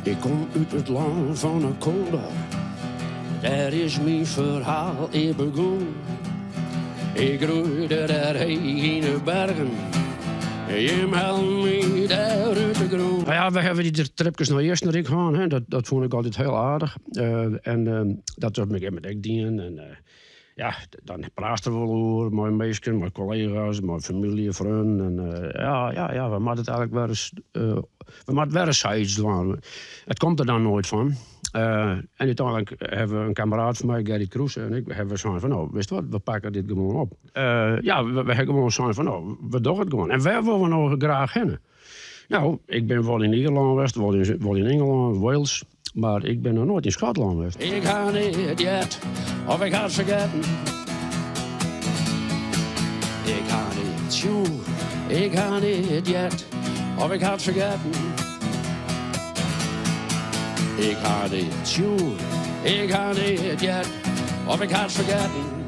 Ik kom út it lân fan 'e kolder, dêr is myn ferhaal ea begûn. Ik groeide dêr heech yn 'e bergen, jim hellen my dêr út de grûn. Nou ja, we hawwe dy tripkes nei Eastenryk hân, hè. Dat fûn ik altyd hiel aardich. En dat op in gegeven momint ek dien. En ja, dan praatst der wol oer mei minsken, mei kollega's, mei famylje, freonen. En ja, ja, ja, we moatte it eigenlik wer ris, we moatte wer ris sayts dwaan. It komt der dan noait fan. En úteinlik hawwe we in kammeraat fan my, Gerrit Kroes, en ik hawwe sein fan, no, witst wat, we pakke dit gewoan op. Ja, we hawwe gewoan sein fan, no, we dogge it gewoan. En wêr wolle we no graach hinne? No, ik bin wol yn Ierlân west, wol yn, wol yn Ingelân, Wales, mar ik bin noch noait yn Skotlân west. Ik ha neat heard, of ik ha it fergetten. Ik ha neat sjoen, ik ha neat heard, of ik ha it fergetten. Ik ha neat sjoen, ik ha neat heard, of ik ha it fergetten.